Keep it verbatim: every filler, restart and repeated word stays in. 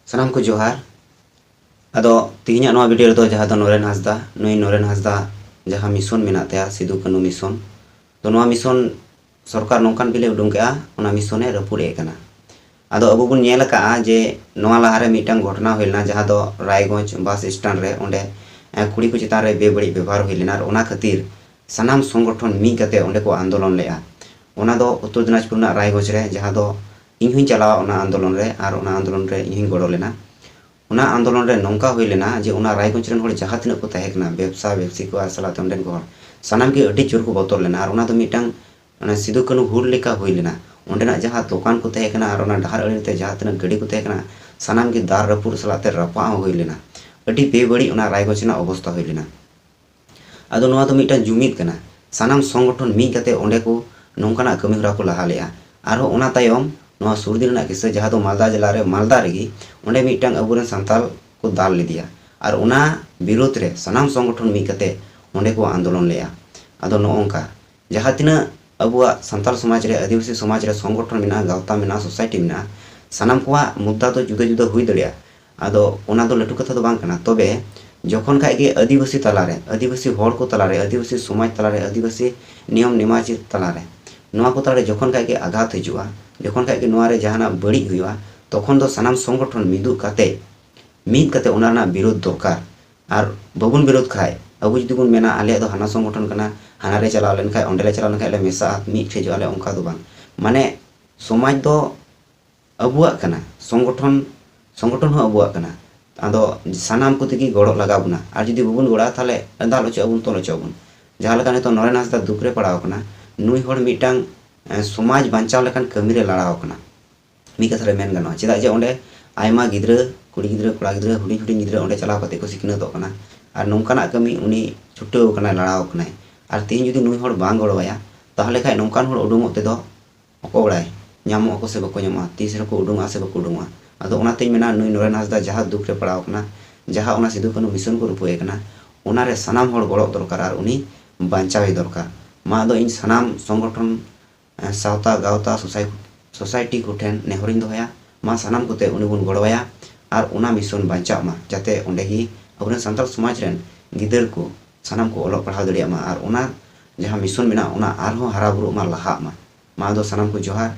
ᱥᱟᱱᱟᱢ ᱠᱚ ᱡᱚᱦᱟᱨ᱾ ᱟᱫᱚ ᱛᱮᱦᱮᱧᱟᱜ ᱱᱚᱣᱟ ᱵᱷᱤᱰᱤᱭᱳ ᱨᱮᱫᱚ, ᱡᱟᱦᱟᱸ ᱫᱚ ᱱᱚᱨᱮᱱ ᱦᱟᱸᱥᱫᱟ, ᱱᱩᱭ ᱱᱚᱨᱮᱱ ᱦᱟᱸᱥᱫᱟ ᱡᱟᱦᱟᱸ ᱢᱤᱥᱚᱱ ᱢᱮᱱᱟᱜ ᱛᱟᱭᱟ, ᱥᱤᱫᱩ ᱠᱟᱹᱱᱩ ᱢᱤᱥᱚᱱ, ᱛᱚ ᱱᱚᱣᱟ ᱢᱤᱥᱚᱱ ᱥᱚᱨᱠᱟᱨ ᱱᱚᱝᱠᱟᱱ ᱵᱤᱞᱮ ᱩᱰᱩᱝ ᱠᱮᱜᱼᱟ, ᱚᱱᱟ ᱢᱤᱥᱚᱱᱮ ᱨᱟᱹᱯᱩᱫ ᱮᱫ ᱠᱟᱱᱟ᱾ ᱟᱫᱚ ᱟᱵᱚ ᱵᱚᱱ ᱧᱮᱞ ᱟᱠᱟᱜᱼᱟ ᱡᱮ ᱱᱚᱣᱟ ᱞᱟᱦᱟᱨᱮ ᱢᱤᱫᱴᱟᱝ ᱜᱷᱚᱴᱚᱱᱟ ᱦᱩᱭ ᱞᱮᱱᱟ, ᱡᱟᱦᱟᱸ ᱫᱚ ᱨᱟᱭᱜᱚᱸᱡᱽ ᱵᱟᱥ ᱥᱴᱮᱱᱰ ᱨᱮ, ᱚᱸᱰᱮ ᱮ, ᱠᱩᱲᱤ ᱠᱚ ᱪᱮᱛᱟᱱ ᱨᱮ ᱵᱮᱵᱟᱹᱲᱤᱡ ᱵᱮᱵᱚᱦᱟᱨ ᱦᱩᱭ ᱞᱮᱱᱟ, ᱟᱨ ᱚᱱᱟ ᱠᱷᱟᱹᱛᱤᱨ ᱥᱟᱱᱟᱢ ᱥᱚᱝᱜᱚᱴᱷᱚᱱ ᱢᱤᱫ ᱠᱟᱛᱮ ᱚᱸᱰᱮ ᱠᱚ ᱟᱱᱫᱳᱞᱚᱱ ᱞᱮᱫᱼᱟ᱾ ᱚᱱᱟ ᱫᱚ ᱩᱛᱛᱚᱨ ᱫᱤᱱᱟᱡᱽᱯᱩᱨ ᱨᱮᱱᱟᱜ ᱨᱟᱭᱜᱚᱸᱡᱽ ᱨᱮ, ᱡᱟᱦᱟᱸ ᱫᱚ ᱤᱧ ᱦᱚᱸᱧ ᱪᱟᱞᱟᱣᱟ ᱚᱱᱟ ᱟᱱᱫᱳᱞᱚᱱ ᱨᱮ, ᱟᱨ ᱚᱱᱟ ᱟᱱᱫᱳᱞᱚᱱ ᱨᱮ ᱤᱧ ᱦᱚᱸᱧ ᱜᱚᱲᱚ ᱞᱮᱱᱟ᱾ ᱚᱱᱟ ᱟᱱᱫᱳᱞᱚᱱ ᱨᱮ ᱱᱚᱝᱠᱟ ᱦᱩᱭ ᱞᱮᱱᱟ ᱡᱮ ᱚᱱᱟ ᱨᱟᱭᱜᱚᱸᱡᱽ ᱨᱮᱱ ᱦᱚᱲ ᱡᱟᱦᱟᱸ ᱛᱤᱱᱟᱹᱜ ᱠᱚ ᱛᱟᱦᱮᱸ ᱠᱟᱱᱟ, ᱵᱮᱵᱽᱥᱟ ᱵᱮᱵᱽᱥᱤ ᱠᱚ ᱟᱨ ᱥᱟᱞᱟᱜ ᱛᱮ ᱚᱸᱰᱮᱱ ᱠᱚ ᱦᱚᱲ, ᱥᱟᱱᱟᱢ ᱜᱮ ᱟᱹᱰᱤ ᱡᱳᱨ ᱠᱚ ᱵᱚᱛᱚᱨ ᱞᱮᱱᱟ᱾ ᱟᱨ ᱚᱱᱟ ᱫᱚ ᱢᱤᱫᱴᱟᱝ, ᱚᱱᱟ ᱥᱤᱫᱩ ᱠᱟᱹᱱᱩ ᱦᱩᱞ ᱞᱮᱠᱟ ᱦᱩᱭ ᱞᱮᱱᱟ᱾ ᱚᱸᱰᱮᱱᱟᱜ ᱡᱟᱦᱟᱸ ᱫᱚᱠᱟᱱ ᱠᱚ ᱛᱟᱦᱮᱸ ᱠᱟᱱᱟ ᱟᱨ ᱚᱱᱟ ᱰᱟᱦᱟᱨ ᱟᱲᱮ ᱛᱮ ᱡᱟᱦᱟᱸ ᱛᱤᱱᱟᱹᱜ ᱜᱟᱹᱰᱤ ᱠᱚ ᱛᱟᱦᱮᱸ ᱠᱟᱱᱟ, ᱥᱟᱱᱟᱢ ᱜᱮ ᱫᱟᱞ ᱨᱟᱹᱯᱩᱫ ᱥᱟᱞᱟᱜ ᱛᱮ ᱨᱟᱯᱟᱜ ᱦᱚᱸ ᱦᱩᱭ ᱞᱮᱱᱟ᱾ ᱟᱹᱰᱤ ᱵᱮᱵᱟᱹᱲᱤᱡ ᱚᱱᱟ ᱨᱟᱭᱜᱚᱸᱡᱽ ᱨᱮᱱᱟᱜ ᱚᱵᱚᱥᱛᱟ ᱦᱩᱭ ᱞᱮᱱᱟ᱾ ᱟᱫᱚ ᱱᱚᱣᱟ ᱫᱚ ᱢᱤᱫᱴᱟᱝ ᱡᱩᱢᱤᱫ ᱠᱟᱱᱟ, ᱥᱟᱱᱟᱢ ᱥᱚᱝᱜᱚᱴᱷᱚᱱ ᱢᱤᱫ ᱠᱟᱛᱮ ᱚᱸᱰᱮ ᱠᱚ ᱱᱚᱝᱠᱟᱱᱟᱜ ᱠᱟᱹᱢᱤ ᱦᱚᱨᱟ ᱠᱚ ᱞᱟᱦᱟ ᱞᱮᱜᱼᱟ᱾ ᱟᱨᱦᱚᱸ ᱚᱱᱟ ᱛᱟᱭᱚᱢ ᱱᱚᱣᱟ ᱥᱩᱨ ᱫᱤᱱ ᱨᱮᱱᱟᱜ ᱠᱤᱥᱟᱹ, ᱡᱟᱦᱟᱸ ᱫᱚ ᱢᱟᱞᱫᱟ ᱡᱮᱞᱟ ᱨᱮ, ᱢᱟᱞᱫᱟ ᱨᱮᱜᱮ, ᱚᱸᱰᱮ ᱢᱤᱫᱴᱟᱝ ᱟᱵᱚᱨᱮᱱ ᱥᱟᱱᱛᱟᱞ ᱠᱚ ᱫᱟᱞ ᱞᱮᱫᱮᱭᱟ᱾ ᱟᱨ ᱚᱱᱟ ᱵᱤᱨᱳᱫᱷ ᱨᱮ ᱥᱟᱱᱟᱢ ᱥᱚᱝᱜᱚᱴᱷᱚᱱ ᱢᱤᱫ ᱠᱟᱛᱮ ᱚᱸᱰᱮ ᱠᱚ ᱟᱱᱫᱳᱞᱚᱱ ᱞᱮᱜᱼᱟ᱾ ᱟᱫᱚ ᱱᱚᱜᱼᱚ ᱱᱚᱝᱠᱟ ᱡᱟᱦᱟᱸ ᱛᱤᱱᱟᱹᱜ ᱟᱵᱚᱣᱟᱜ ᱥᱟᱱᱛᱟᱲ ᱥᱚᱢᱟᱡᱽ ᱨᱮ, ᱟᱹᱫᱤᱵᱟᱹᱥᱤ ᱥᱚᱢᱟᱡᱽ ᱨᱮ ᱥᱚᱝᱜᱚᱴᱷᱚᱱ ᱢᱮᱱᱟᱜᱼᱟ, ᱜᱟᱶᱛᱟ ᱢᱮᱱᱟᱜᱼᱟ, ᱥᱳᱥᱟᱭᱴᱤ ᱢᱮᱱᱟᱜᱼᱟ, ᱥᱟᱱᱟᱢ ᱠᱚᱣᱟᱜ ᱢᱩᱫᱽᱫᱟ ᱫᱚ ᱡᱩᱫᱟᱹ ᱡᱩᱫᱟᱹ ᱦᱩᱭ ᱫᱟᱲᱮᱭᱟᱜᱼᱟ᱾ ᱟᱫᱚ ᱚᱱᱟ ᱫᱚ ᱞᱟᱹᱴᱩ ᱠᱟᱛᱷᱟ ᱫᱚ ᱵᱟᱝ ᱠᱟᱱᱟ᱾ ᱛᱚᱵᱮ ᱡᱚᱠᱷᱚᱱ ᱠᱷᱟᱡ ᱜᱮ ᱟᱹᱫᱤᱵᱟᱹᱥᱤ ᱛᱟᱞᱟᱨᱮ, ᱟᱹᱫᱤᱵᱟᱹᱥᱤ ᱦᱚᱲ ᱠᱚ ᱛᱟᱞᱟᱨᱮ, ᱟᱹᱫᱤᱵᱟᱹᱥᱤ ᱥᱚᱢᱟᱡᱽ ᱛᱟᱞᱟᱨᱮ, ᱟᱹᱫᱤᱵᱟᱹᱥᱤ ᱱᱤᱭᱚᱢ ᱱᱮᱢᱟᱪᱟᱨ ᱛᱟᱞᱟᱨᱮ, ᱱᱚᱣᱟ ᱠᱚ ᱛᱟᱞᱟᱨᱮ ᱡᱚᱠᱷᱚᱱ ᱠᱷᱟᱡ ᱜᱮ ᱟᱜᱷᱟᱛ ᱦᱤᱡᱩᱜᱼᱟ, ᱡᱚᱠᱷᱚᱱ ᱠᱷᱟᱡ ᱜᱮ ᱱᱚᱣᱟ ᱨᱮ ᱡᱟᱦᱟᱱᱟᱜ ᱵᱟᱹᱲᱤᱡ ᱦᱩᱭᱩᱜᱼᱟ, ᱛᱚᱠᱷᱚᱱ ᱫᱚ ᱥᱟᱱᱟᱢ ᱥᱚᱝᱜᱚᱴᱷᱚᱱ ᱢᱤᱫᱩᱜ ᱠᱟᱛᱮ, ᱢᱤᱫ ᱠᱟᱛᱮ ᱚᱱᱟ ᱨᱮᱱᱟᱜ ᱵᱤᱨᱳᱫᱷ ᱫᱚᱨᱠᱟᱨ᱾ ᱟᱨ ᱵᱟᱵᱚᱱ ᱵᱤᱨᱳᱫᱷ ᱠᱷᱟᱡ, ᱟᱵᱚ ᱡᱩᱫᱤ ᱵᱚᱱ ᱢᱮᱱᱟ ᱟᱞᱮᱭᱟᱜ ᱫᱚ ᱦᱟᱱᱟ ᱥᱚᱝᱜᱚᱴᱷᱚᱱ ᱠᱟᱱᱟ, ᱦᱟᱱᱟ ᱨᱮ ᱪᱟᱞᱟᱣ ᱞᱮᱱᱠᱷᱟᱡ, ᱚᱸᱰᱮ ᱞᱮ ᱪᱟᱞᱟᱣ ᱞᱮᱱᱠᱷᱟᱡ ᱞᱮ ᱢᱮᱥᱟᱜᱼᱟ, ᱢᱤᱫ ᱴᱷᱮᱡᱚᱜ ᱟᱞᱮ, ᱚᱱᱠᱟ ᱫᱚ ᱵᱟᱝ᱾ ᱢᱟᱱᱮ ᱥᱚᱢᱟᱡᱽ ᱫᱚ ᱟᱵᱚᱣᱟᱜ ᱠᱟᱱᱟ, ᱥᱚᱝᱜᱚᱴᱷᱚᱱ, ᱥᱚᱝᱜᱚᱴᱷᱚᱱ ᱦᱚᱸ ᱟᱵᱚᱣᱟᱜ ᱠᱟᱱᱟ᱾ ᱟᱫᱚ ᱥᱟᱱᱟᱢ ᱠᱚ ᱛᱮᱜᱮ ᱜᱚᱲᱚ ᱞᱟᱜᱟᱣ ᱵᱚᱱᱟ᱾ ᱟᱨ ᱡᱩᱫᱤ ᱵᱟᱵᱚᱱ ᱜᱚᱲᱚᱜᱼᱟ, ᱛᱟᱦᱞᱮ ᱫᱟᱞ ᱦᱚᱪᱚᱜ ᱟᱵᱚᱱ, ᱛᱚᱞ ᱦᱚᱪᱚᱜ ᱟᱵᱚᱱ᱾ ᱡᱟᱦᱟᱸ ᱞᱮᱠᱟ ᱱᱤᱛᱚᱜ ᱱᱚᱨᱮᱱ ᱦᱟᱸᱥᱫᱟ ᱫᱩᱠ ᱨᱮ ᱯᱟᱲᱟᱣ ᱟᱠᱟᱱᱟ, ᱱᱩᱭ ᱦᱚᱲ ᱢᱤᱫᱴᱟᱝ, ᱮ, ᱥᱚᱢᱟᱡᱽ ᱵᱟᱧᱪᱟᱣ ᱞᱮᱠᱟᱱ ᱠᱟᱹᱢᱤ ᱨᱮ ᱞᱟᱲᱟᱣ ᱟᱠᱟᱱᱟ, ᱢᱤᱫ ᱠᱟᱛᱷᱟ ᱨᱮ ᱢᱮᱱ ᱜᱟᱱᱚᱜᱼᱟ᱾ ᱪᱮᱫᱟᱜ ᱡᱮ ᱚᱸᱰᱮ ᱟᱭᱢᱟ ᱜᱤᱫᱽᱨᱟᱹ, ᱠᱩᱲᱤ ᱜᱤᱫᱽᱨᱟᱹ, ᱠᱚᱲᱟ ᱜᱤᱫᱽᱨᱟᱹ, ᱦᱩᱰᱤᱧ ᱦᱩᱰᱤᱧ ᱜᱤᱫᱽᱨᱟᱹ ᱚᱸᱰᱮ ᱪᱟᱞᱟᱣ ᱠᱟᱛᱮ ᱠᱚ ᱥᱤᱠᱷᱱᱟᱹᱛᱚᱜ ᱠᱟᱱᱟ᱾ ᱟᱨ ᱱᱚᱝᱠᱟᱱᱟᱜ ᱠᱟᱹᱢᱤ ᱩᱱᱤ ᱪᱷᱩᱴᱟᱹᱣ ᱟᱠᱟᱱᱟᱭ, ᱞᱟᱲᱟᱣ ᱟᱠᱟᱱᱟᱭ᱾ ᱟᱨ ᱛᱮᱦᱮᱧ ᱡᱩᱫᱤ ᱱᱩᱭ ᱦᱚᱲ ᱵᱟᱝ ᱜᱚᱲᱚᱣᱟᱭᱟ, ᱛᱟᱦᱞᱮ ᱠᱷᱟᱡ ᱱᱚᱝᱠᱟᱱ ᱦᱚᱲ ᱩᱰᱩᱝᱚᱜ ᱛᱮᱫᱚ ᱚᱠᱚᱭ ᱵᱟᱲᱟᱭ, ᱧᱟᱢᱚᱜ ᱟᱠᱚ ᱥᱮ ᱵᱟᱠᱚ ᱧᱟᱢᱚᱜᱼᱟ, ᱛᱤᱥ ᱨᱮᱠᱚ ᱩᱰᱩᱝᱚᱜᱼᱟ ᱥᱮ ᱵᱟᱠᱚ ᱩᱰᱩᱝᱚᱜᱼᱟ᱾ ᱟᱫᱚ ᱚᱱᱟᱛᱮᱧ ᱢᱮᱱᱟ, ᱱᱩᱭ ᱱᱚᱨᱮᱱ ᱦᱟᱸᱥᱫᱟ ᱡᱟᱦᱟᱸ ᱫᱩᱠ ᱨᱮ ᱯᱟᱲᱟᱣ ᱟᱠᱟᱱᱟ, ᱡᱟᱦᱟᱸ ᱚᱱᱟ ᱥᱤᱫᱩ ᱠᱟᱹᱱᱩ ᱢᱤᱥᱚᱱ ᱠᱚ ᱨᱩᱯᱩᱭᱮ ᱠᱟᱱᱟ, ᱚᱱᱟᱨᱮ ᱥᱟᱱᱟᱢ ᱦᱚᱲ ᱜᱚᱲᱚ ᱫᱚᱨᱠᱟᱨ ᱟᱨ ᱩᱱᱤ ᱵᱟᱧᱪᱟᱣᱮ ᱫᱚᱨᱠᱟᱨ᱾ ᱢᱟ ᱟᱫᱚ ᱤᱧ ᱥᱟᱱᱟᱢ ᱥᱚᱝᱜᱚᱴᱷᱚᱱ, ᱮ, ᱥᱟᱶᱛᱟ, ᱜᱟᱶᱛᱟ, ᱥᱳᱥᱟᱭ-, ᱥᱳᱥᱟᱭᱴᱤ ᱠᱚᱴᱷᱮᱱ ᱱᱮᱦᱚᱨᱤᱧ ᱫᱚᱦᱚᱭᱟ, ᱢᱟ ᱥᱟᱱᱟᱢ ᱠᱚᱛᱮ ᱩᱱᱤ ᱵᱚᱱ ᱜᱚᱲᱚᱣᱟᱭᱟ᱾ ᱟᱨ ᱚᱱᱟ ᱢᱤᱥᱚᱱ ᱵᱟᱧᱪᱟᱜ ᱢᱟ, ᱡᱟᱛᱮ ᱚᱸᱰᱮ ᱜᱮ ᱟᱵᱚᱨᱮᱱ ᱥᱟᱱᱛᱟᱲ ᱥᱚᱢᱟᱡᱽ ᱨᱮᱱ ᱜᱤᱫᱟᱹᱨ ᱠᱚ ᱥᱟᱱᱟᱢ ᱠᱚ ᱚᱞᱚᱜ ᱯᱟᱲᱦᱟᱣ ᱫᱟᱲᱮᱭᱟᱜ ᱢᱟ ᱟᱨ ᱚᱱᱟ ᱡᱟᱦᱟᱸ ᱢᱤᱥᱚᱱ ᱢᱮᱱᱟᱜᱼᱟ, ᱚᱱᱟ ᱟᱨᱦᱚᱸ ᱦᱟᱨᱟ ᱵᱩᱨᱩᱜ ᱢᱟ, ᱞᱟᱦᱟᱜ ᱢᱟ᱾ ᱢᱟ ᱫᱚ ᱥᱟᱱᱟᱢ ᱠᱚ ᱡᱚᱦᱟᱨ᱾